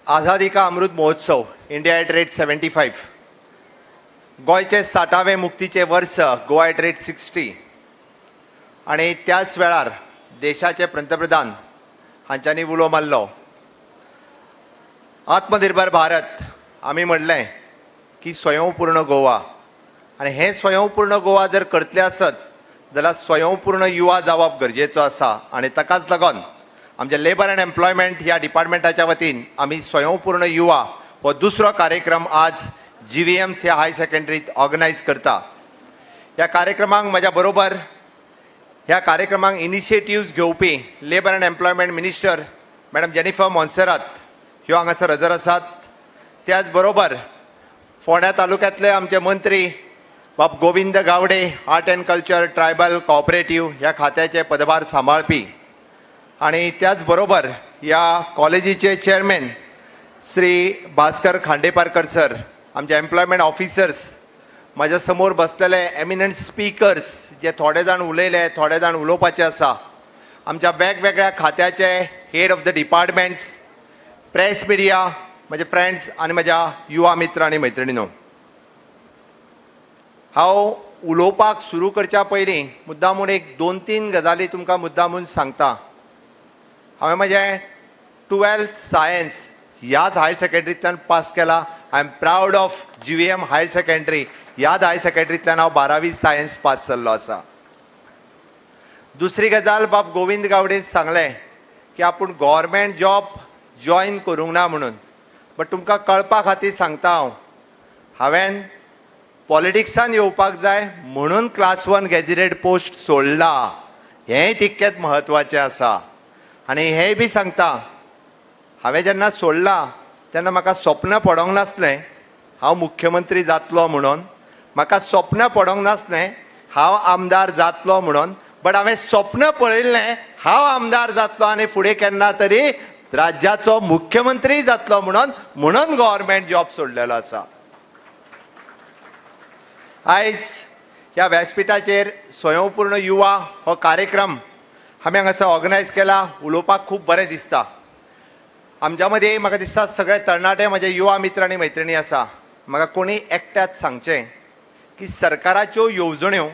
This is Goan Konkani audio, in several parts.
आझादी का Amrit Mahotsav, India at rate 75, गोंयचे 60वें मुक्तीचें वर्स, गोवा एट रेट 60, आनी त्याच वेळार देशाचे पंतप्रधान हांच्यांनी उलो मारलो आत्मनिर्भर भारत. आमी म्हणलें की स्वयंपूर्ण गोवा, आनी हें स्वयंपूर्ण गोवा जर करतले आसत जाल्यार स्वयंपूर्ण युवा जावप गरजेचो आसा. आनी ताकाच लागून आमच्या लेबर अँड एम्प्लॉयमेंट ह्या डिपार्टमेंटाच्या वतीन आमी स्वयंपूर्ण युवा हो दुसरो कार्यक्रम आज जीव्हीएम्स ह्या हायर सेकंडरीत ऑर्गनायज करता. ह्या कार्यक्रमाक म्हज्या बरोबर ह्या कार्यक्रमाक इनिशिएटिव्ज घेवपी labour and employment minister madam Jennifer Monserrate ह्यो हांगासर हजर आसात. त्याच बरोबर फोंड्या तालुक्यांतले आमचे मंत्री बाब Govind Gawde, art and culture, tribal, cooperative ह्या खात्याचे पदभार सांबाळपी, आनी त्याच बरोबर ह्या कॉलेजीचे चेअरमॅन श्री भास्कर खांडेपारकर सर, आमचे एम्प्लॉयमेंट ऑफिसर्स, म्हाज्या समोर बसलेले एमिनंट स्पिकर्स जे थोडे जाण उलयले, थोडे जाण उलोवपाचे आसा, आमच्या वेगवेगळ्या खात्याचे head of the departments, press media, म्हजे फ्रेंड्स आनी म्हज्या युवा मित्र आनी मैत्रिणीनो, हांव उलोवपाक सुरू करच्या पयलीं मुद्दामून एक दोन तीन गजाली तुमकां मुद्दामून सांगता. हांवें म्हजें 12th science ह्याच हायर सेकंडरींतल्यान पास केला. I am proud of GVM higher secondary. ह्याच हायर सेकंडरींतल्यान हांव 12वी सायन्स पास जाल्लो आसा. दुसरी गजाल, बाब गोविंद गावडेन सांगलें की आपूण गव्हर्मेंट जॉब जॉयन करूंक ना म्हणून, बट तुमकां कळपा खातीर सांगता हांव, हांवें पॉलिटिक्सान येवपाक जाय म्हणून क्लास 1 गॅजिटेड पोस्ट सोडला. हेंय तितकेंच म्हत्वाचें आसा. आनी हेंय बी सांगता, हांवें जेन्ना सोडला तेन्ना म्हाका स्वप्न पडोंक नासलें हांव मुख्यमंत्री जातलो म्हणून, म्हाका स्वप्न पडोंक नासलें हांव आमदार जातलो म्हणून, बट हांवें स्वप्न पळयल्लें हांव आमदार जातलो आनी फुडें केन्ना तरी राज्याचो मुख्यमंत्री जातलो म्हणून, म्हणून गव्हर्मेंट जॉब सोडलेलो आसा. आयज ह्या व्यासपिठाचेर स्वयंपूर्ण युवा हो कार्यक्रम आमी हांगासर ऑर्गनायज केला. उलोवपाक खूब बरें दिसता. आमच्या मदीं म्हाका दिसता सगळे तरणाटे म्हजे युवा मित्र आनी मैत्रिणी आसा. म्हाका कोणी एकट्याच सांगचें की सरकाराच्यो येवजण्यो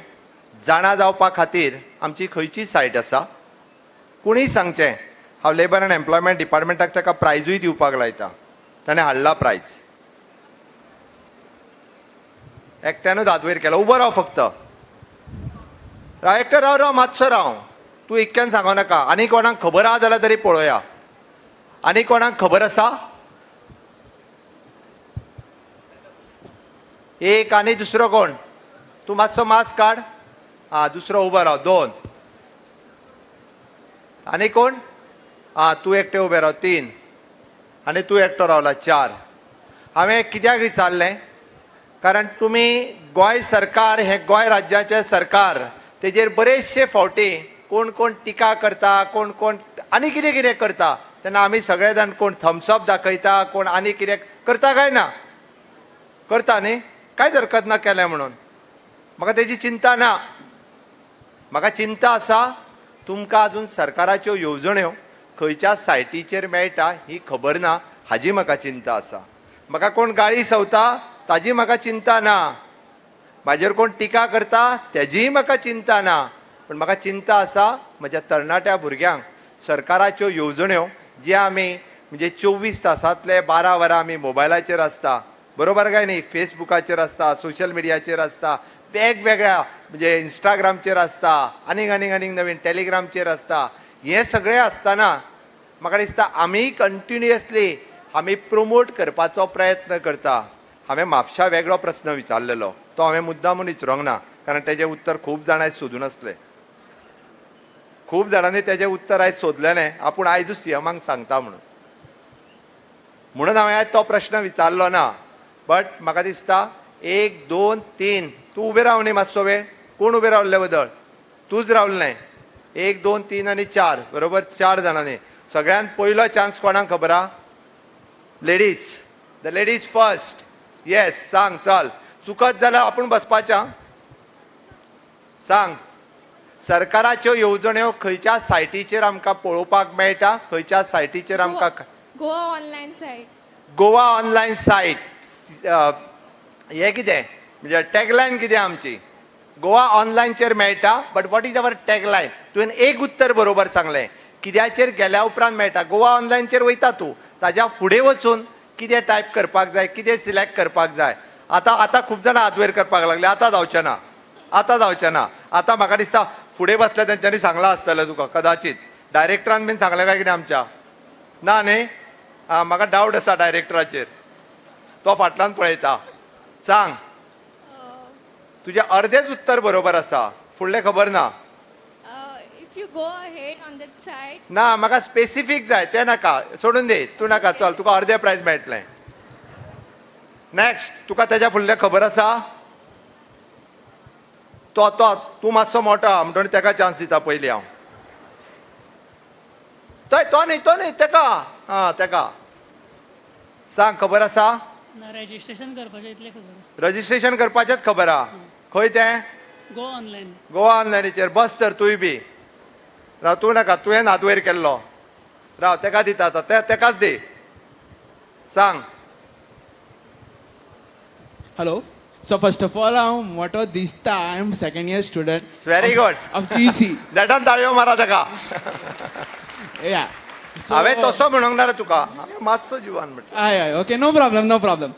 जाणा जावपा खातीर आमची खंयची सायट आसा? कोणीय सांगचें. हांव लेबर अँड एम्प्लॉयमेंट डिपार्टमेंटाक ताका प्रायजूय दिवपाक लायता. ताणें हाडला प्रायज. एकट्यानूच हात वयर केलो. उबो राव, फक्त राव, एकटो राव, राव मातसो राव. तूं इतक्यान सांगो नाका. आनी कोणाक खबर आहा जाल्यार तरी पळोवया. आनी कोणाक खबर आसा? एक आनी दुसरो कोण? तूं मातसो मास्क काड. आं, दुसरो उबो राव. दोन. आनी कोण? आं, तूं एकटें उबें राव. तीन. आनी तूं एकटो रावला. चार. हांवें कित्याक विचारलें, कारण तुमी गोंय सरकार हें गोंय राज्याचें सरकार, तेजेर बरेचशे फावटी कोण कोण टिका करता, कोण कोण आनी कितें कितें करता, तेन्ना आमी सगळे जाण कोण थम्सअप दाखयता, कोण आनी कितें करता काय ना करता न्ही, कांयच हरकत ना केलें म्हणून. म्हाका तेजी चिंता ना. म्हाका चिंता आसा तुमकां अजून सरकाराच्यो येवजण्यो खंयच्या सायटीचेर मेळटा ही खबर ना, हाजी म्हाका चिंता आसा. म्हाका कोण गाळी सवता ताजी म्हाका चिंता ना, म्हाजेर कोण टिका करता तेजीय म्हाका चिंता ना, पण म्हाका चिंता आसा म्हज्या तरणाट्या भुरग्यांक सरकाराच्यो येवजण्यो जे आमी म्हणजे 24 तासांतले 12 वरां आमी मोबायलाचेर आसता, बरोबर काय न्ही, फेसबुकाचेर आसता, सोशल मिडियाचेर आसता, वेगवेगळ्या म्हणजे इंस्टाग्रामचेर आसता, आनीक आनीक आनीक नवीन टेलिग्रामचेर आसता. हें सगळें आसतना म्हाका दिसता आमी कंटिन्युअसली आमी प्रोमोट करपाचो प्रयत्न करता. हांवें म्हापशा वेगळो प्रस्न विचारलेलो, तो हांवें मुद्दामून विचारूंक ना, कारण तेजें उत्तर खूब जाणां आयज सोदून आसले. खूब जाणांनी तेजें उत्तर आयज सोदलेलें, आपूण आयजूच सीएमाक सांगता म्हणून, म्हणून हांवें आयज तो प्रश्न विचारलो ना. बट म्हाका दिसता 1 2 3, तूं उबें राव न्ही मातसो वेळ. कोण उबें रावल्लें बदल? तूंच रावलें. 1 2 3 आनी 4, बरोबर 4 जाणांनी. सगळ्यांत पयलो चान्स कोणाक खबर आहा? Ladies, the ladies first. Yes, सांग, चल. चुकत जाल्यार आपूण बसपाच्या. सांग, सरकाराच्यो येवजण्यो खंयच्या सायटीचेर आमकां पळोवपाक मेळटा? खंयच्या सायटीचेर आमकां? Goa online site. Goa online site हें कितें म्हणजे टॅगलायन कितें आमची? गोवा ऑनलायनचेर मेळटा, but what is our tagline? तुवें एक उत्तर बरोबर सांगलें. कित्याचेर गेल्या उपरांत मेळटा? गोवा ऑनलायनचेर वयता तूं, ताज्या फुडें वचून कितें टायप करपाक जाय, कितें सिलेक्ट करपाक जाय? आतां आतां खूब जाणां हात वयर करपाक लागले. आतां जावचें ना, आतां जावचें ना. आतां म्हाका दिसता फुडें बसल्या तेंच्यांनी सांगलां आसतलें तुका. कदाचित डायरेक्टरान बीन सांगलें काय कितें आमच्या? ना न्ही. आं, म्हाका डावट आसा डायरेक्टराचेर, तो फाटल्यान पळयता. सांग, तुजें अर्देच उत्तर बरोबर आसा, फुडलें खबर ना. If you go ahead on that site, ना, म्हाका स्पेसिफीक जाय. तें नाका, सोडून दी तूं, नाका. चल, तुका अर्दें प्रायज मेळटलें. नॅक्स्ट, तुका तेज्या फुडलें खबर आसा? तो तो तूं मातसो मोटो आहा म्हणटकीर तेका चान्स दिता पयलीं हांव. तो तो न्ही, तो न्ही, तेका. आं, तेका सांग, खबर आसा? ना, रजिस्ट्रेशन करपाचें इतलें खबर आसा. रजिस्ट्रेशन करपाचेंच खबर आहा. खंय तें? गोवा ऑनलायन. गोवा ऑनलायनीचेर. बस तर तूंय बी राव. तूं नाका, तुवें हात वयर केल्लो. राव, तेका दिता आतां. ते तेकाच दी. सांग. Hello. So first of all, हांव मोटो दिसता. I am second year student. Very good. Of 3C. देटान ताळयो मारा तेका. या. हांवें तसो म्हणूंक ना रे तुका, हांवें मातसो जिवान म्हटलें. हय हय okay, no problem, no problem.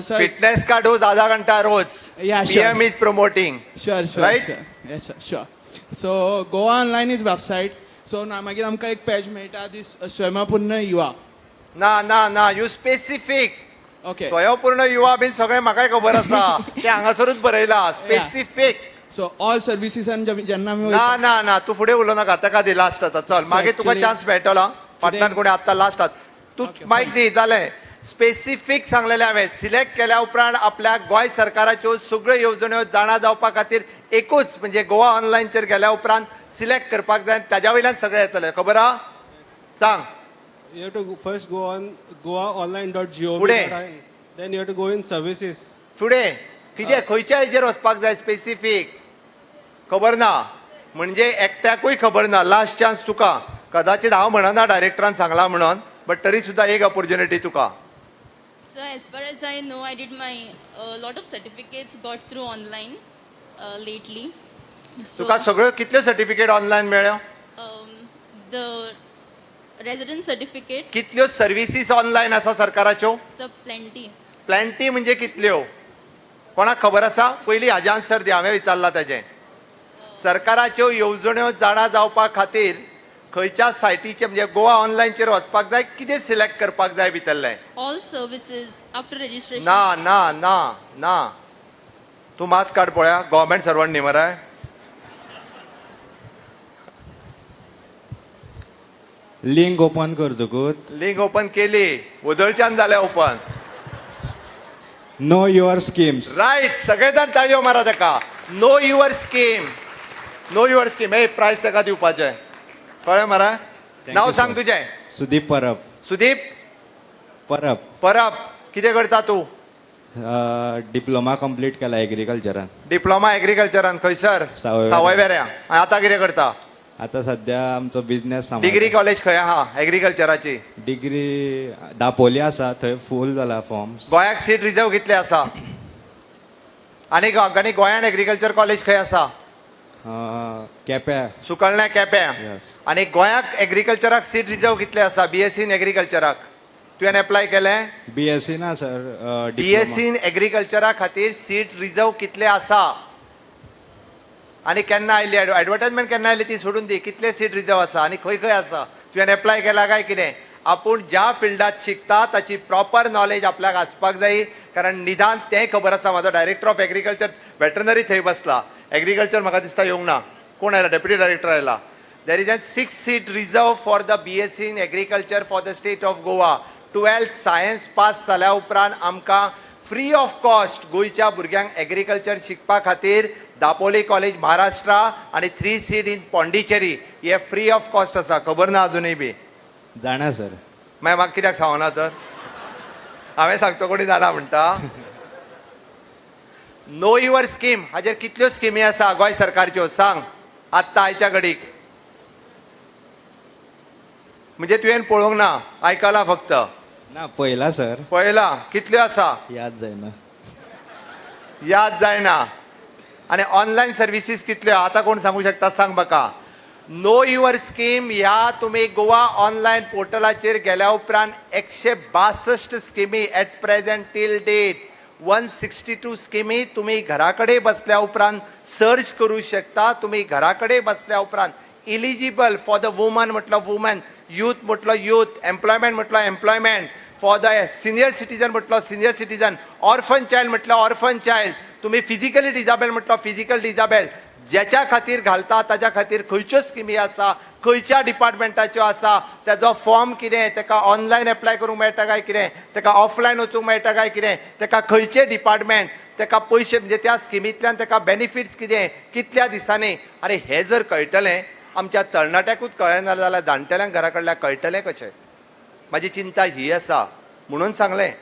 So fitness का डोज आधा घंटा रोज. Yeah, sure. PM is promoting. Sure. Right? Sure, yes sir, sure. So Goa Online is website. So ना मागीर आमकां एक पेज मेळटा, दीस स्वयंपूर्ण युवा. ना ना ना, you specific. Okay. स्वयंपूर्ण युवा बीन सगळें म्हाकाय खबर आसा, तें हांगासरूच बरयलां. स्पेसिफीक. सो ऑल सर्विसीसान जेन्ना आमी ना. वयता ना ना, तूं फुडें उलोव नाका, ताका दी लास्ट आतां. चल, मागीर तुका चान्स मेळटलो फाटल्यान कोणी. आतां लास्ट आत तूं. मायक दी. जालें, स्पेसिफीक सांगलेलें हांवें. सिलेक्ट केल्या उपरांत आपल्याक गोंय सरकाराच्यो सगळ्यो येवजण्यो जाणा जावपा खातीर एकूच म्हणजे गोवा ऑनलायनचेर गेल्या उपरांत सिलेक्ट करपाक जाय, ताज्या वयल्यान सगळें येतलें. खबर आहा? सांग. You have to first go on goaonline.gov. फुडें. Then you have to go in services. फुडें कितें, खंयच्या हेजेर वचपाक जाय स्पेसिफीक? खबर ना म्हणजे एकट्याकूय खबर ना. लास्ट चान्स तुका. कदाचित हांव म्हणना डायरेक्टरान सांगलां म्हणून, बट तरी सुद्दां एक ऑपॉर्च्युनिटी तुका. So as far as I know, I did my lot of certificates got through online lately. So तुका सगळ्यो कितल्यो सर्टिफिकेट ऑनलायन मेळ्ळ्यो? The resident certificate. कितल्यो सर्विसीस ऑनलायन आसा सरकाराच्यो? So plenty. Plenty म्हणजे कितल्यो, कोणाक खबर आसा? पयलीं हाजें आन्सर दी, हांवें विचारलां ताजें. सरकाराच्यो येवजण्यो जाणा जावपा खातीर खंयच्या सायटीचे, म्हणजे गोवा ऑनलायनचेर वचपाक जाय, कितें सिलेक्ट करपाक जाय भितरलें? All services after registration. ना ना ना ना, तूं मास्क काड पळया. गव्हर्मेंट सर्वंट न्ही मरे? लिंक ओपन करतकूच लिंक ओपन केली, वदळच्यान जालें open. Know your schemes. Right, सगळे जाण ताळयो मारा ताका. Know your scheme, know your scheme. हे प्रायज ताका दिवपाचें, कळ्ळें मरे? Thank नांव you, सांग sir. तुजें. सुदीप परब. सुदीप परब. परब. कितें करता तूं? डिप्लोमा कंप्लीट केला एग्रीकल्चरान. डिप्लोमा एग्रीकल्चरान, खंयसर? सावयवेऱ्यां. सावयवेऱ्यां. आनी आतां कितें करता? आता सध्या आमचो बिझनेस. डिग्री कॉलेज खंय आहा एग्रीकल्चराची? डिग्री दापोली आसा, थंय फूल जाला फॉर्म्स. गोंयाक सीट रिजर्व कितले आसा? आनी आनी गोंयान एग्रीकल्चर कॉलेज खंय आसा? केप्या. सुकर्ण्या, केप्यां. Yes. आनी गोंयाक एग्रीकल्चराक सीट रिजर्व कितले आसा, बीएससी इन एग्रीकल्चराक? तुवें एप्लाय केलें? बीएससी ना सर. बीएससी इन एग्रीकल्चरा खातीर सीट रिजर्व कितले आसा आनी केन्ना आयली एडवर्टायजमेंट, केन्ना आयली ती सोडून दी. कितले सीट रिजर्व आसा आनी खंय खंय आसा? तुवें एप्लाय केला काय कितें? आपूण ज्या फिल्डात शिकता ताची प्रॉपर नॉलेज आपल्याक आसपाक जाय, कारण निदान तें खबर आसा. म्हाजो डायरेक्टर ऑफ एग्रीकल्चर वेटरनरी थंय बसला. एग्रीकल्चर म्हाका दिसता येवंक ना. कोण आयला? डेप्युटी डायरेक्टर आयला. There is an six seat reserve for the BSc in agriculture for the state of Goa. 12th science pass जाल्या उपरांत आमकां फ्री ऑफ कॉस्ट गोंयच्या भुरग्यांक एग्रीकल्चर शिकपा खातीर दापोली कॉलेज महाराष्ट्रा आनी थ्री सीट इन पॉंडिचेरी हे फ्री ऑफ कॉस्ट आसा. खबर ना अजुनूय बी? जाणा सर. मागीर म्हाका कित्याक सांगना तर? हांवें सांगता कोणी जाणा म्हणटा. नो your scheme हाजेर कितल्यो स्किमी आसा गोंय सरकारच्यो, सांग आत्तां आयच्या घडीक. म्हणजे तुवें पळोवंक ना, आयकलां फक्त. ना, पळयला सर. पळयला? कितल्यो आसा? याद जायना. याद जायना. आनी ऑनलायन सर्विसीस कितल्यो आतां कोण सांगू शकता? सांग म्हाका. नो your scheme ह्या तुमी गोवा ऑनलायन पोर्टलाचेर गेल्या उपरांत 162 स्किमी, at present till date 162 स्किमी तुमी घरा कडेन बसल्या उपरांत सर्च करूं शकता. तुमी घरा कडेन बसल्या उपरांत इलिजिबल फॉर the woman म्हटलं वुमन, यूथ म्हटलं यूथ, एम्प्लॉयमेंट म्हटलं employment, for the senior citizen म्हटलं सिनियर सिटीजन, ऑर्फन चायल्ड म्हटलं ऑर्फन चायल्ड, तुमी फिजिकली डिजाबेल म्हटलं फिजिकल डिजाबेल, ज्याच्या खातीर घालता ताच्या खातीर खंयच्यो स्किमी आसा, खंयच्या डिपार्टमेंटाच्यो आसा, ताजो फॉर्म कितें, ताका ऑनलायन एप्लाय करूंक मेळटा काय कितें, ताका ऑफलायन वचूंक मेळटा काय कितें, ताका खंयचे डिपार्टमेंट, ताका पयशे म्हणजे त्या स्किमींतल्यान ताका बेनिफिट्स कितें, कितल्या दिसांनी. आरे, हें जर कळटलें आमच्या तरणाट्याकूच कळना जाल्यार जाणटेल्यांक घरा कडल्यान कळटलें कशें? म्हाजी चिंता ही आसा म्हणून सांगलें.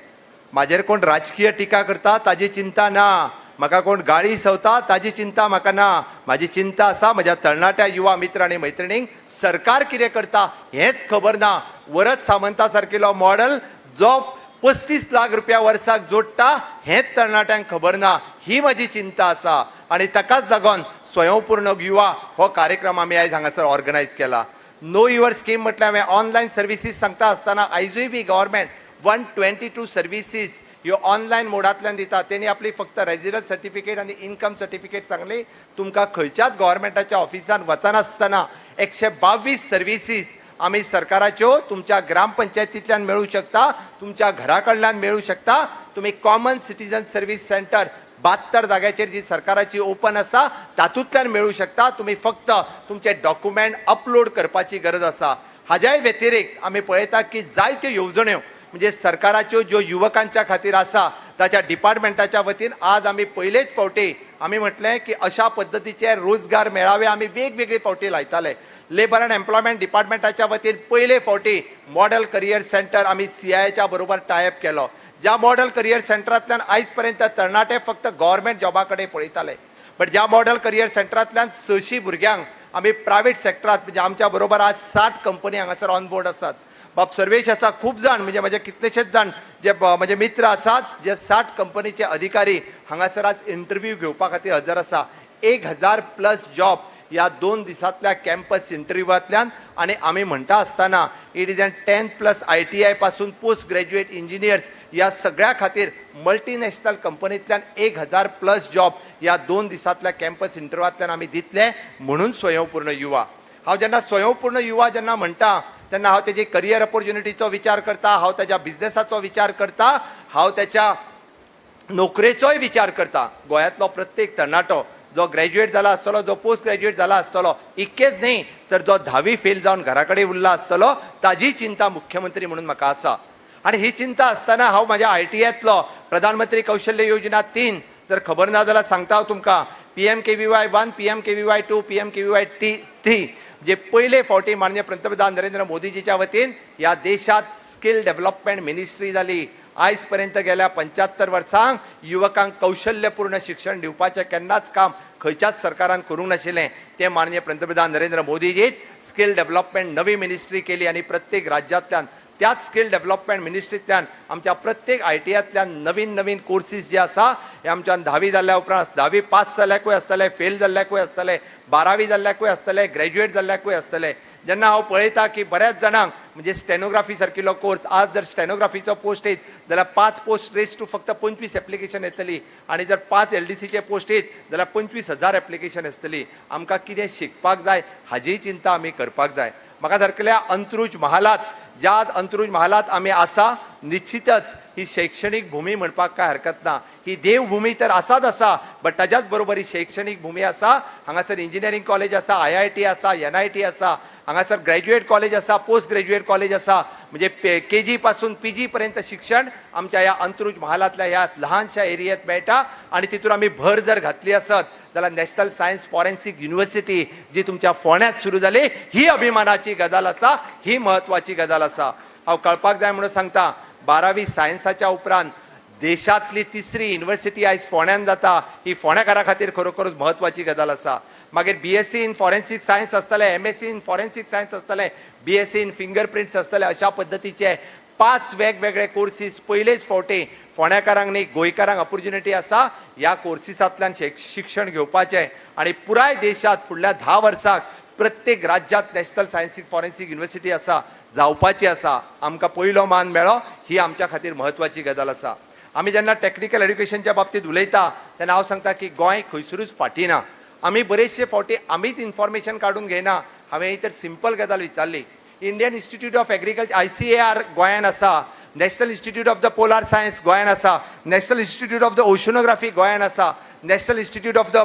म्हाजेर कोण राजकीय टिका करता ताजी चिंता ना, म्हाका कोण गाळी संवता ताजी चिंता म्हाका ना. म्हाजी चिंता आसा म्हज्या तरणाट्या युवा मित्र आनी मैत्रिणींक सरकार कितें करता हेंच खबर ना. वरद सामंता सारकिलो मॉडल जो 35 लाख रुपया वर्साक जोडटा हेंच तरणाट्यांक खबर ना. ही म्हजी चिंता आसा आनी ताकाच लागून स्वयंपूर्ण युवा हो कार्यक्रम आमी आयज हांगासर ऑर्गनायज केला. नो your scheme म्हटल्यार हांवें ऑनलायन सर्विसीस सांगता आसतना आयजूय बी गव्हर्मेंट 122 सर्विसीस ह्यो ऑनलायन मोडांतल्यान दिता. तेणी आपली फक्त रेजिडन्स सर्टिफिकेट आनी इन्कम सर्टिफिकेट सांगली. तुमकां खंयच्याच गव्हर्मेंटाच्या ऑफिसान वचनासतना 122 सर्विसीस आमी सरकाराच्यो तुमच्या ग्रामपंचायतींतल्यान मेळूं शकता, तुमच्या घरा कडल्यान मेळूं शकता. तुमी कॉमन सिटीजन सर्वीस सेंटर 72 जाग्याचेर जी सरकाराची ओपन आसा तातूंतल्यान मेळूं शकता. तुमी फक्त तुमचे डॉक्युमेंट अपलोड करपाची गरज आसा. हाज्याय व्यतिरिक्त आमी पळयता की जायत्यो येवजण्यो म्हणजे सरकाराच्यो ज्यो युवकांच्या खातीर आसा ताच्या डिपार्टमेंटाच्या वतीन आज आमी पयलेच फावटी आमी म्हटलें की अशा पद्दतीचे रोजगार मेळावे आमी वेगवेगळे फावटी लायताले. लेबर अँड एम्प्लॉयमेंट डिपार्टमेंटाच्या वतीन पयले फावटी मॉडल करियर सेंटर आमी सीआयच्या बरोबर टायअप केलो, ज्या मॉडल करियर सेंटरांतल्यान आयज पर्यंत तरणाटे फक्त गव्हर्मेंट जॉबा कडेन पळयताले, बट ज्या मॉडल करियर सेंटरांतल्यान 600 भुरग्यांक आमी प्रायवेट सेक्टरात, म्हणजे आमच्या बरोबर आज 60 कंपनी हांगासर ऑन बोर्ड आसात. बाब सर्वेश आसा, खूब जाण म्हणजे म्हजे कितलेशेच जाण जे म्हजे मित्र आसात जे 60 कंपनीचे अधिकारी हांगासर आज इंटरव्यू घेवपा खातीर हजर आसा. 1000 प्लस जॉब ह्या 2 दिसांतल्या कॅम्पस इंटरव्यूवांतल्यान. आनी आमी म्हणटा आसतना it is an 10 plus ITI पासून पोस्ट ग्रॅज्युएट इंजिनियर्स ह्या सगळ्या खातीर मल्टीनॅशनल कंपनींतल्यान 1000 प्लस जॉब ह्या 2 दिसांतल्या कॅम्पस इंटरव्यूवांतल्यान आमी दितले. म्हणून स्वयंपूर्ण युवा, हांव जेन्ना स्वयंपूर्ण युवा जेन्ना म्हणटा तेन्ना हांव तेजी करियर ऑपॉर्च्युनिटीचो विचार करता, हांव ताच्या बिझनेसाचो विचार करता, हांव त्याच्या नोकरेचोय विचार करता. गोंयांतलो प्रत्येक तरणाटो जो ग्रॅज्युएट जाला आसतलो, जो पोस्ट ग्रॅज्युएट जाला आसतलो, इतकेच न्ही तर जो धावी फेल जावन घरा कडेन उरला आसतलो ताजी चिंता मुख्यमंत्री म्हणून म्हाका आसा. आनी ही चिंता आसतना हांव म्हाज्या आयटीआयतलो प्रधानमंत्री कौशल्य योजना 3 जर खबर ना जाल्यार सांगता हांव तुमकां, PMKVY 1, PMKVY 2, PMKVY T 3, जे पयले फावटी माननीय पंतप्रधान नरेंद्र मोदीजीच्या वतीन ह्या देशात स्किल डेव्हलपमेंट मिनिस्ट्री जाली. आयज पर्यंत गेल्या 75 वर्सांक युवकांक कौशल्यपूर्ण शिक्षण दिवपाचें केन्नाच काम खंयच्याच सरकारान करूंक नाशिल्लें. तें माननीय पंतप्रधान नरेंद्र मोदीजीत स्किल डेव्हलपमेंट नवी मिनिस्ट्री केली आनी प्रत्येक राज्यांतल्यान त्याच स्किल डेव्हलपमेंट मिनिस्ट्रींतल्यान आमच्या प्रत्येक आयटीआयतल्यान नवीन नवीन कोर्सीस जे आसा हे आमच्यान धावी जाल्ल्या उपरांत, धावी पास जाल्ल्याकूय आसतले, फेल जाल्ल्याकूय आसतले, बारावी जाल्ल्याकूय आसतले, ग्रॅज्युएट जाल्ल्याकूय आसतले. जेन्ना हांव पळयता की बऱ्याच जाणांक म्हणजे स्टेनोग्राफी सारकिल्लो कोर्स, आज जर स्टेनोग्राफीचो पोस्ट येत जाल्यार पांच पोस्ट रेस टू फक्त 25 एप्लिकेशन येतली आनी जर पांच एलडीसीचे पोस्ट येत जाल्यार 25,000 एप्लिकेशन आसतली. आमकां कितें शिकपाक जाय हाजीय चिंता आमी करपाक जाय. म्हाका सारकेल्या अंत्रुज महालात, ज्या अंत्रुज महालात आमी आसा, निश्चितच ही शैक्षणीक भूमी म्हणपाक कांय हरकत ना. ही देवभूमी तर आसाच आसा, बट ताज्याच बरोबर ही शैक्षणीक भूमी आसा. हांगासर इंजिनियरींग कॉलेज आसा, आयआयटी आसा, एनआयटी आसा, हांगासर ग्रॅज्युएट कॉलेज आसा, पोस्ट ग्रॅज्युएट कॉलेज आसा. म्हणजे केजी पासून पीजी पर्यंत शिक्षण आमच्या ह्या अंत्रुज महालांतल्या ह्या ल्हानशा एरियेत मेळटा. आनी तितून आमी भर जर घातली आसत जाल्यार नॅशनल सायन्स फॉरेन्सीक युनिवर्सिटी जी तुमच्या फोंड्यांत सुरू जाली ही अभिमानाची गजाल आसा, ही म्हत्वाची गजाल आसा. हांव कळपाक जाय म्हणून सांगता, बारावी सायन्साच्या उपरांत देशांतली तिसरी युनिवर्सिटी आयज फोंड्यान जाता ही फोंड्याकारा खातीर खरोखरच म्हत्वाची गजाल आसा. मागीर BSc in forensic science आसतलें, MSc in forensic science आसतलें, बीएससी इन फिंगर प्रिंट्स आसतले, अशा पद्दतीचे पांच वेगवेगळे कोर्सीस पयलेच फावटी फोंड्याकारांक न्ही, गोंयकारांक ऑपॉर्च्युनिटी आसा ह्या कोर्सिसांतल्यान शिक्षण घेवपाचें. आनी पुराय देशांत फुडल्या 10 वर्साक प्रत्येक राज्यांत नॅशनल सायन्सीक फॉरेन्सीक युनिवर्सिटी आसा, जावपाची आसा. आमकां पयलो मान मेळ्ळो, ही आमच्या खातीर म्हत्वाची गजाल आसा. आमी जेन्ना टॅक्निकल एड्युकेशनच्या बाबतींत उलयता तेन्ना हांव सांगता की गोंय खंयसरूच फाटीं ना. आमी बरेचशे फावटी आमीच इन्फॉर्मेशन काडून घेयना. हांवें ही तर सिंपल गजाल विचारली, Indian Institute of Agriculture ICAR गोंयान आसा, National Institute of the Polar Science गोंयान आसा, National Institute of the Oceanography गोंयान आसा, National Institute of the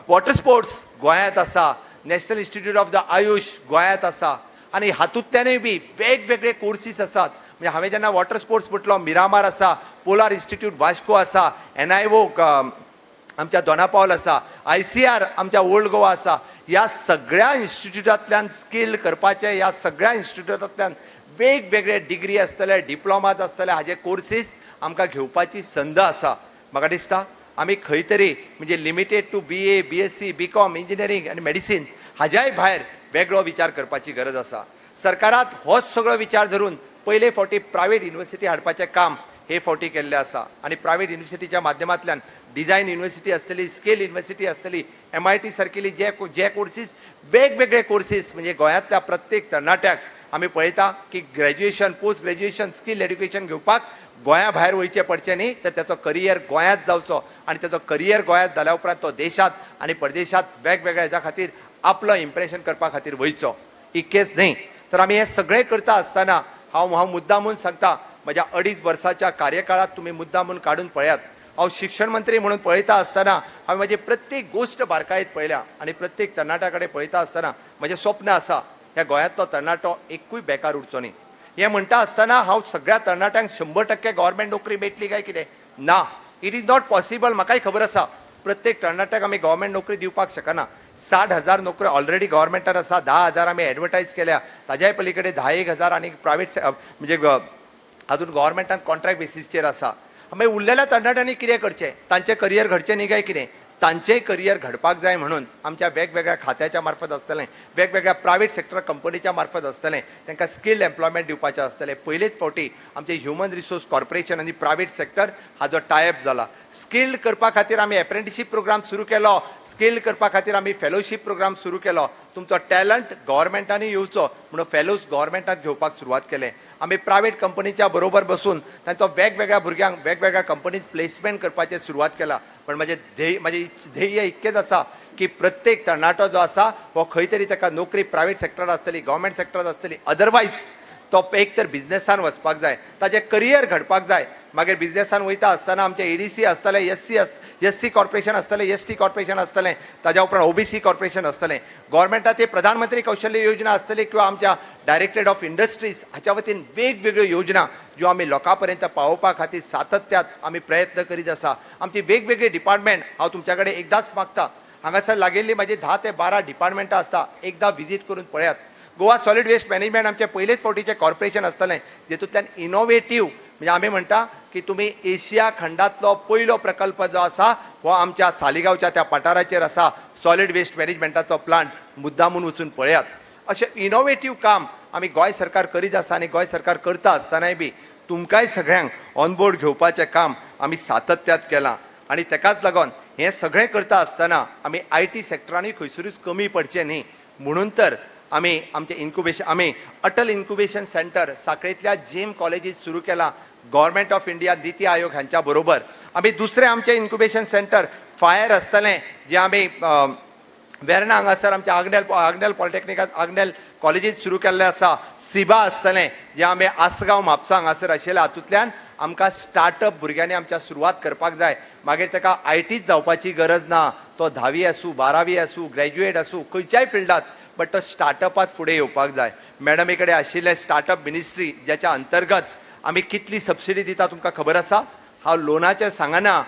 Water Sports गोंयांत आसा, National Institute of the AYUSH गोंयांत आसा. आनी हातूंतल्यानूय बी वेगवेगळे कोर्सीस आसात. म्हणजे हांवें जेन्ना वॉटर स्पोर्ट्स म्हटलो, मिरामार आसा, पोलार इन्स्टिट्यूट वास्को आसा, एनआयओ आमच्या दोनापावल आसा, आयसीएआर आमच्या ओल्ड गोवा आसा. ह्या सगळ्या इन्स्टिट्यूटांतल्यान स्किल्ड करपाचे, ह्या सगळ्या इन्स्टिट्यूटांतल्यान वेगवेगळे डिग्री आसतले, डिप्लोमाज आसतले, हाजे कोर्सीस आमकां घेवपाची संद आसा. म्हाका दिसता आमी खंय तरी म्हणजे limited to BA, BSc, BCom, engineering आनी मेडिसीन हाज्याय भायर वेगळो विचार करपाची गरज आसा. सरकारात होच सगळो विचार धरून पयले फावटी प्रायवेट युनिवर्सिटी हाडपाचें काम हे फावटी केल्लें आसा. आनी प्रायवेट युनिवर्सिटीच्या माध्यमांतल्यान डिझायन युनिवर्सिटी आसतली, स्किल युनिवर्सिटी आसतली, एमआयटी सारकेली जे जे कोर्सीस, वेगवेगळे कोर्सीस, म्हणजे गोंयांतल्या प्रत्येक तरणाट्याक आमी पळयता की graduation, post graduation, skill education घेवपाक गोंया भायर वयचें पडचें न्ही, तर त्याचो करियर गोंयांत जावचो आनी त्याचो करियर गोंयांत जाल्या उपरांत तो देशांत आनी परदेशांत वेगवेगळ्या हेज्या खातीर आपलो इम्प्रेशन करपा खातीर वयचो. इतकेच न्ही तर आमी हें सगळें करता आसतना हांव हांव मुद्दामून सांगता, म्हज्या 2.5 वर्साच्या कार्यकाळात तुमी मुद्दामून काडून पळयात, हांव शिक्षण मंत्री म्हणून पळयता आसतना हांवें म्हजी प्रत्येक गोश्ट बारकायेत पळयल्या. आनी प्रत्येक तरणाट्या कडेन पळयता आसतना म्हजें स्वप्न आसा, ह्या गोंयांतलो तरणाटो एकूय बेकार उरचो न्ही. हें म्हणटा आसतना हांव सगळ्या तरणाट्यांक 100% गव्हर्मेंट नोकरी मेळटली काय कितें ना, it is not possible. म्हाकाय खबर आसा प्रत्येक तरणाट्याक आमी गव्हर्मेंट नोकरी दिवपाक शकना. 60,000 नोकऱ्यो ऑलरेडी गव्हर्मेंटान आसा, 10,000 आमी एडवर्टायज केल्या, ताज्याय पलीकडे 10,000 आनी प्रायवेट म्हणजे अजून गव्हर्मेंटान कॉन्ट्रॅक्ट बेसीसचेर आसा. मागीर उरलेल्या तरणाट्यांनी कितें करचें? तांचें करियर घडचें न्ही काय कितें? तांचेंय करियर घडपाक जाय म्हणून आमच्या वेगवेगळ्या खात्याच्या मार्फत आसतलें, वेगवेगळ्या प्रायवेट सेक्टर कंपनीच्या मार्फत आसतलें, तांकां स्किल्ड एम्प्लॉयमेंट दिवपाचें आसतलें. पयलेच फावटी आमचें ह्युमन रिसोर्स कॉर्पोरेशन आनी प्रायवेट सेक्टर हाजो टायप जाला. स्किल्ड करपा खातीर आमी एप्रेंटिशीप प्रोग्राम सुरू केलो, स्किल्ड करपा खातीर आमी फेलोशीप प्रोग्राम सुरू केलो. तुमचो टॅलंट गव्हर्मेंटांनी येवचो म्हणून फेलोज गव्हर्मेंटात घेवपाक सुरवात केलें. आमी प्रायवेट कंपनीच्या बरोबर बसून तांचो वेगवेगळ्या भुरग्यांक वेगवेगळ्या कंपनीत प्लेसमेंट करपाचें सुरवात केलां. पण म्हजें ध्येय इतकेंच आसा की प्रत्येक तरणाटो जो आसा हो खंय तरी ताका नोकरी प्रायवेट सेक्टरात आसतली, गव्हर्मेंट सेक्टरात आसतली, अदरवायज तो एक तर बिजनेसान वचपाक जाय, ताजें करियर घडपाक जाय. मागीर बिजनेसान वयता आसतना आमचें एडीसी आसतलें, एससी कॉर्पोरेशन आसतलें, एसटी कॉर्पोरेशन आसतलें, ताज्या उपरांत ओबीसी कॉर्पोरेशन आसतलें, गव्हर्मेंटाचे प्रधानमंत्री कौशल्य योजना आसतली किंवा आमच्या डायरेक्टरेट ऑफ इंडस्ट्रीज हाच्या वतीन वेगवेगळ्यो योजना ज्यो आमी लोकां पर्यंत पावोवपा खातीर सातत्यात आमी प्रयत्न करीत आसा. आमची वेगवेगळी डिपार्टमेंट, हांव तुमच्या कडेन एकदांच मागता, हांगासर लागिल्ली म्हाजी 10 ते 12 डिपार्टमेंटां आसता, एकदां विजीट करून पळयात. गोवा सॉलीड वेस्ट मॅनेजमेंट आमचें पयलेच फावटीचें कॉर्पोरेशन आसतलें जेतूंतल्यान इनोवेटीव, म्हणजे आमी म्हणटा की तुमी एशिया खंडांतलो पयलो प्रकल्प जो आसा हो आमच्या सालिगांवच्या त्या पठाराचेर आसा. सॉलीड वेस्ट मॅनेजमेंटाचो प्लांट मुद्दामून वचून पळयात. अशें इनोवेटीव काम आमी गोंय सरकार करीत आसा आनी गोंय सरकार करता आसतनाय बी तुमकांय सगळ्यांक ऑन बोर्ड घेवपाचें काम आमी सातत्यात केलां. आनी तेकाच लागून हें सगळें करता आसतना आमी IT सेक्टरानूय खंयसरूच कमी पडचें न्ही म्हणून तर आमी आमचें इन्क्युबेशन, आमी अटल इन्क्युबेशन सेंटर साखळेंतल्या जेम कॉलेजीत सुरू केलां, government of India, NITI Aayog हांच्या बरोबर. आमी दुसरें आमचें इन्क्युबेशन सेंटर फायर आसतलें, जें आमी वेर्णा हांगासर आमच्या आग्नेल पॉलिटेक्निकात, आग्नेल कॉलेजीत सुरू केल्लें आसा. सिबा आसतलें, जें आमी आसगांव म्हापसा हांगासर आशिल्लें. हातूंतल्यान आमकां स्टार्टअप भुरग्यांनी आमच्या सुरवात करपाक जाय. मागीर ताका आयटीच जावपाची गरज ना, तो 10वी आसूं, 12वी आसूं, ग्रॅज्युएट आसूं, खंयच्याय फिल्डात, बट तो स्टार्टअपात फुडें येवपाक जाय. मॅडमी कडेन आशिल्लें स्टार्टअप मिनिस्ट्री, ज्याच्या अंतर्गत आमी कितली सबसिडी दिता तुमकां खबर आसा? हांव लोनाचें सांगना,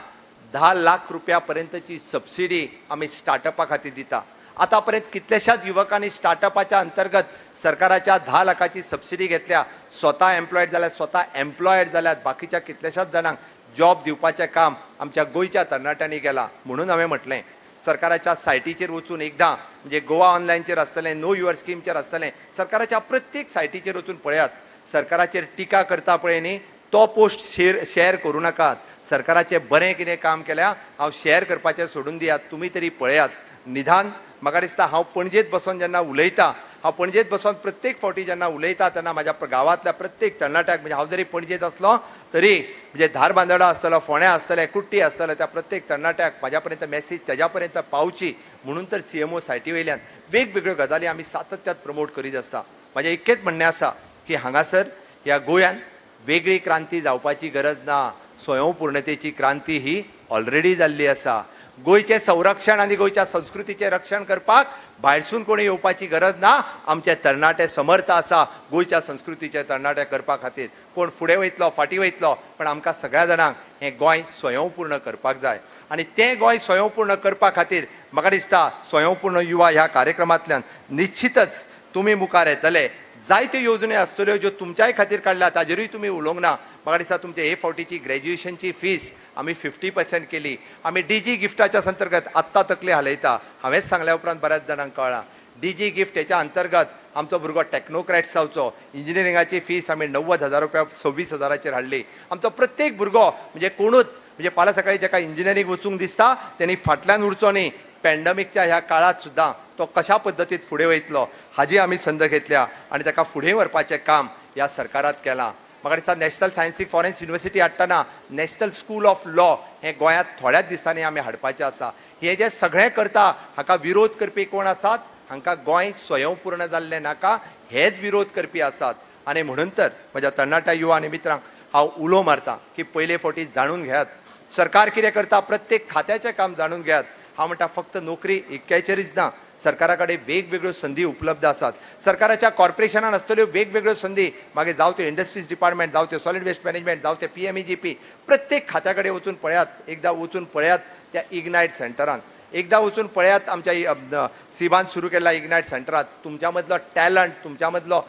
10 लाख रुपया पर्यंतची सबसिडी आमी स्टार्टअपा खातीर दिता. आतां पर्यंत कितल्याशाच युवकांनी स्टार्टअपाच्या अंतर्गत सरकाराच्या 10 लाखाची सबसिडी घेतल्या, स्वता एम्प्लॉयड जाल्यात, स्वता एम्प्लॉयड जाल्यात, बाकीच्या कितल्याशाच जाणांक जॉब दिवपाचें काम आमच्या गोंयच्या तरणाट्यांनी केलां. म्हणून हांवें म्हटलें, सरकाराच्या सायटीचेर वचून एकदां, म्हणजे गोवा ऑनलायनचेर आसतलें, नो your स्किमचेर आसतलें, सरकाराच्या प्रत्येक सायटीचेर वचून पळयात. सरकाराचेर टिका करता पळय न्ही, तो पोस्ट शेअर करूं नाकात. सरकाराचें बरें कितें काम केल्या हांव शेअर करपाचें सोडून दियात, तुमी तरी पळयात. निदान म्हाका दिसता हांव पणजेंत बसून जेन्ना उलयता, हांव पणजेंत बसून प्रत्येक फावटी जेन्ना उलयता तेन्ना म्हाज्या गांवांतल्या प्रत्येक तरणाट्याक, म्हणजे हांव जरी पणजेंत आसलो तरी म्हणजे धारबांदोडा आसतलो, फोंड्या आसतलें, कुट्टी आसतलें, त्या प्रत्येक तरणाट्याक म्हाज्या पर्यंत मॅसेज तेज्या पर्यंत पावची म्हणून तर CMO सायटी वयल्यान वेगवेगळ्यो गजाली आमी सातत्यात प्रमोट करीत आसता. म्हाजें इतकेंच म्हणणें आसा की हांगासर ह्या गोंयान वेगळी क्रांती जावपाची गरज ना. स्वयंपूर्णतेची क्रांती ही ऑलरेडी जाल्ली आसा. गोंयचें संरक्षण आनी गोंयच्या संस्कृतीचें रक्षण करपाक भायरसून कोणी येवपाची गरज ना. आमचे तरणाटे समर्थ आसा गोंयच्या संस्कृतीचे तरणाटे करपा खातीर. कोण फुडें वयतलो, फाटीं वयतलो, पण आमकां सगळ्या जाणांक हें गोंय स्वयंपूर्ण करपाक जाय. आनी तें गोंय स्वयंपूर्ण करपा खातीर म्हाका दिसता स्वयंपूर्ण युवा ह्या कार्यक्रमांतल्यान निश्चितच तुमी मुखार येतले. जायत्यो येवजण्यो आसतल्यो ज्यो तुमच्याय खातीर काडल्या, ताजेरूय तुमी उलोवंक ना. म्हाका दिसता तुमचे हे फावटीची ग्रॅज्युएशनची फीस आमी 50% केली. आमी डीजी गिफ्टाच्या अंतर्गत आत्तां तकली हालयता. हांवेंच सांगल्या उपरांत बऱ्याच जाणांक कळ्ळां. डीजी गिफ्ट हेच्या अंतर्गत आमचो भुरगो टॅक्नोक्रॅट जावचो, इंजिनियरिंगाची फीस आमी 90,000 रुपया 26,000 हाडली. आमचो प्रत्येक भुरगो म्हणजे कोणूच म्हणजे फाल्यां सकाळीं जाका इंजिनियरींग वचूंक दिसता तेणी फाटल्यान उरचो न्ही. पॅन्डमिकच्या ह्या काळांत सुद्दां तो कशा पद्दतीन फुडें वयतलो हाजी आमी संद घेतल्या आनी ताका फुडें व्हरपाचें काम ह्या सरकारात केलां. म्हाका दिसता नॅशनल सायन्सीक फॉरेन्स युनिवर्सिटी हाडटना नॅशनल स्कूल ऑफ लॉ हें गोंयांत थोड्याच दिसांनी आमी हाडपाचें आसा. हें जें सगळें करता हाका विरोध करपी कोण आसात? हांकां गोंय स्वयंपूर्ण जाल्लें नाका, हेच विरोध करपी आसात. आनी म्हणून तर म्हज्या तरणाट्या युवा आनी मित्रांक हांव उलो मारता की पयले फावटी जाणून घेयात सरकार कितें करता, प्रत्येक खात्याचें काम जाणून घेयात. हांव म्हणटा फक्त नोकरी इतक्याचेरीच ना, सरकारा कडेन वेगवेगळ्यो संदी उपलब्ध आसात. सरकाराच्या कॉर्पोरेशनान आसतल्यो वेगवेगळ्यो संदी, मागीर जावं त्यो इंडस्ट्रीज डिपार्टमेंट, जावं त्यो सॉलिड वेस्ट मॅनेजमेंट, जावं ते PMEGP, प्रत्येक खात्या कडेन वचून पळयात. एकदां वचून पळयात त्या इग्नायट सेंटरान, एकदां वचून पळयात आमच्या सिबान सुरू केल्ल्या इग्नायट सेंटरात. तुमच्या मदलो टॅलंट, तुमच्या मदलो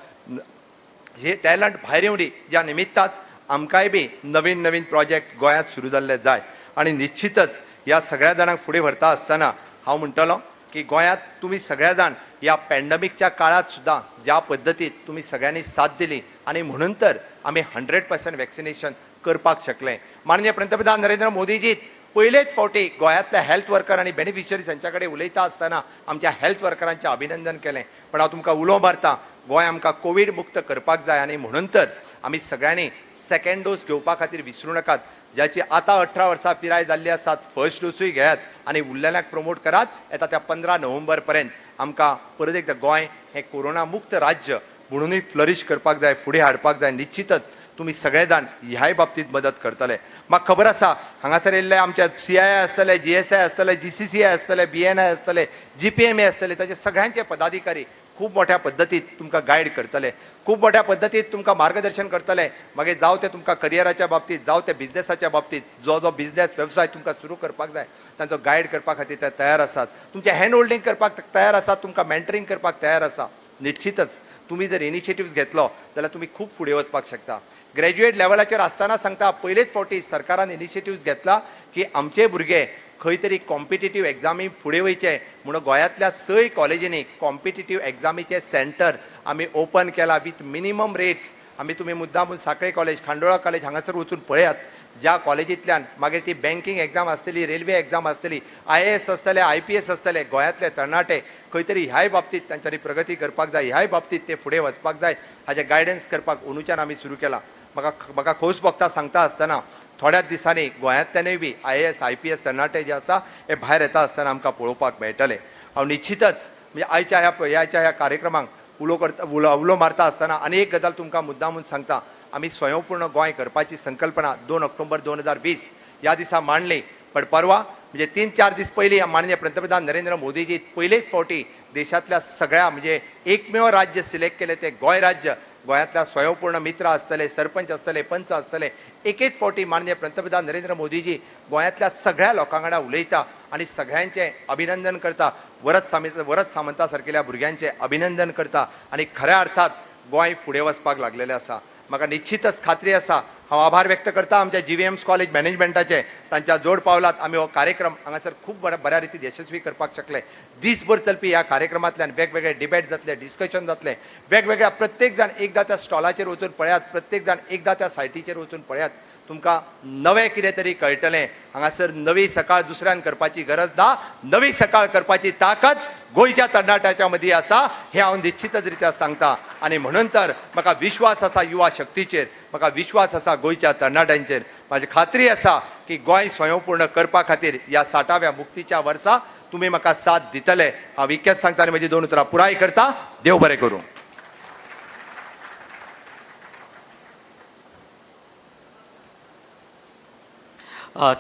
हे टॅलंट भायर येवडी ज्या निमित्तात आमकांय बी नवीन नवीन प्रोजेक्ट गोंयांत सुरू जाल्ले जाय. आनी निश्चितच ह्या सगळ्या जाणांक फुडें व्हरता आसतना हांव म्हणटलो की गोंयांत तुमी सगळ्या जाण ह्या पॅन्डमिकच्या काळांत सुद्दां ज्या पद्दतीत तुमी सगळ्यांनी साथ दिली आनी म्हणून तर आमी 100% वॅक्सिनेशन करपाक शकले. माननीय पंतप्रधान नरेंद्र मोदीजी पयलेच फावटी गोंयांतल्या हेल्थ वर्कर आनी बेनिफिशरीज हांच्या कडेन उलयता आसतना आमच्या हेल्थ वर्करांचें अभिनंदन केलें. पण हांव तुमकां उलो मारता, गोंय आमकां कोवीड मुक्त करपाक जाय आनी म्हणून तर आमी सगळ्यांनी सेकंड डोस घेवपा खातीर विसरूं नाकात. ज्याची आतां 18 वर्सां पिराय जाल्ली आसात फर्स्ट डोसूय घेयात आनी उरलेल्यांक प्रमोट करात. येता त्या 15 नोव्हेंबर पर्यंत आमकां परत एकदां गोंय हें कोरोना मुक्त राज्य म्हणूनय फ्लरीश करपाक जाय, फुडें हाडपाक जाय. निश्चितच तुमी सगळे जाण ह्याय बाबतींत मदत करतले. म्हाका खबर आसा हांगासर येयल्ले आमच्या CII आसतले, GSI आसतले, GCCI आसतले, BNI आसतले, GPMA आसतले, ताचे सगळ्यांचे पदाधिकारी खूब मोठ्या पद्दतीत तुमकां गायड करतले, खूब मोठ्या पद्दतीत तुमकां मार्गदर्शन करतले. मागीर जावं तें तुमकां करियराच्या बाबतींत, जावं तें बिजनेसाच्या बाबतींत, जो जो बिजनेस वेवसाय तुमकां सुरू करपाक जाय तांचो गायड करपा खातीर ते तयार आसात. तुमचें हँड होल्डींग करपाक तयार आसात, तुमकां मॅन्टरींग करपाक तयार आसा. निश्चितच तुमी जर इनिशिएटिव्स घेतलो जाल्यार तुमी खूब फुडें वचपाक शकता. ग्रॅज्युएट लेवलाचेर आसतना सांगता, पयलेच फावटी सरकारान इनिशिएटिव्स घेतला की आमचे भुरगे खंय तरी कॉम्पिटेटीव एग्जामी फुडें वयचे म्हणून गोंयांतल्या 6 कॉलेजींनी कॉम्पिटेटीव एग्जामीचे सेंटर आमी ओपन केला विथ मिनिमम रेट्स. आमी तुमी मुद्दामून साखळे कॉलेज, खांडोळा कॉलेज हांगासर वचून पळयात, ज्या कॉलेजींतल्यान मागीर ती बँकींग एग्जाम आसतली, रेल्वे एग्जाम आसतली, IAS आसतले, IPS आसतले, गोंयांतले तरणाटे खंय तरी ह्याय बाबतींत तांच्यांनी प्रगती करपाक जाय, ह्याय बाबतींत ते फुडें वचपाक जाय हाजें गायडन्स करपाक अंदूच्यान आमी सुरू केलां. म्हाका खोस भोगता सांगता आसतना थोड्याच दिसांनी गोंयांतल्यानूय बी IAS IPS तरणाटे जे आसा हे भायर येता आसतना आमकां पळोवपाक मेळटले. हांव निश्चितच म्हणजे आयच्या ह्या कार्यक्रमाक उलो मारता आसतना आनी एक गजाल तुमकां मुद्दामून सांगता, आमी स्वयंपूर्ण गोंय करपाची संकल्पना 2 ऑक्टोबर 2020 ह्या दिसा मांडली. पण परवा म्हणजे 3-4 दीस पयलीं माननीय पंतप्रधान नरेंद्र मोदीजी पयलेच फावटी देशांतल्या सगळ्या म्हणजे एकमेव राज्य सिलेक्ट केलें तें गोंय राज्य. गोंयांतल्या स्वयंपूर्ण मित्र आसतले, सरपंच आसतले, पंच आसतले, एकेच फावटी माननीय पंतप्रधान नरेंद्र मोदीजी गोंयांतल्या सगळ्या लोकां वांगडा उलयता आनी सगळ्यांचें अभिनंदन करता. वरद सामंता सारकेल्या भुरग्यांचें अभिनंदन करता आनी खऱ्या अर्थात गोंय फुडें वचपाक लागलेलें आसा. म्हाका निश्चितच खात्री आसा. हांव आभार व्यक्त करता आमच्या GVMS college मॅनेजमेंटाचे. तांच्या जोड पावलात आमी हो कार्यक्रम हांगासर खूब बऱ्या रितीन यशस्वी करपाक शकले. दीसभर चलपी ह्या कार्यक्रमांतल्यान वेगवेगळे डिबेट जातले, डिस्कशन जातले, वेगवेगळ्या प्रत्येक जाण एकदां त्या स्टॉलाचेर वचून पळयात, प्रत्येक जाण एकदां त्या सायटीचेर वचून पळयात, तुमकां नवें कितें तरी कळटलें. हांगासर नवी सकाळ दुसऱ्यान करपाची गरज ना, नवी सकाळ करपाची ताकद गोंयच्या तरणाट्याच्या मदीं आसा हें हांव निश्चितच रित्या सांगता. आनी म्हणून तर म्हाका विश्वास आसा युवा शक्तीचेर, म्हाका विश्वास आसा गोंयच्या तरणाट्यांचेर. म्हाजी खात्री आसा की गोंय स्वयंपूर्ण करपा खातीर ह्या 60व्या मुक्तीच्या वर्सा तुमी म्हाका साथ दितले. हांव इतकेंच सांगता आनी म्हजी दोन उतरां पुराय करता. देव बरें करूं.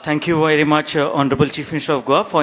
Thank you very much, Honorable Chief Minister of Goa, for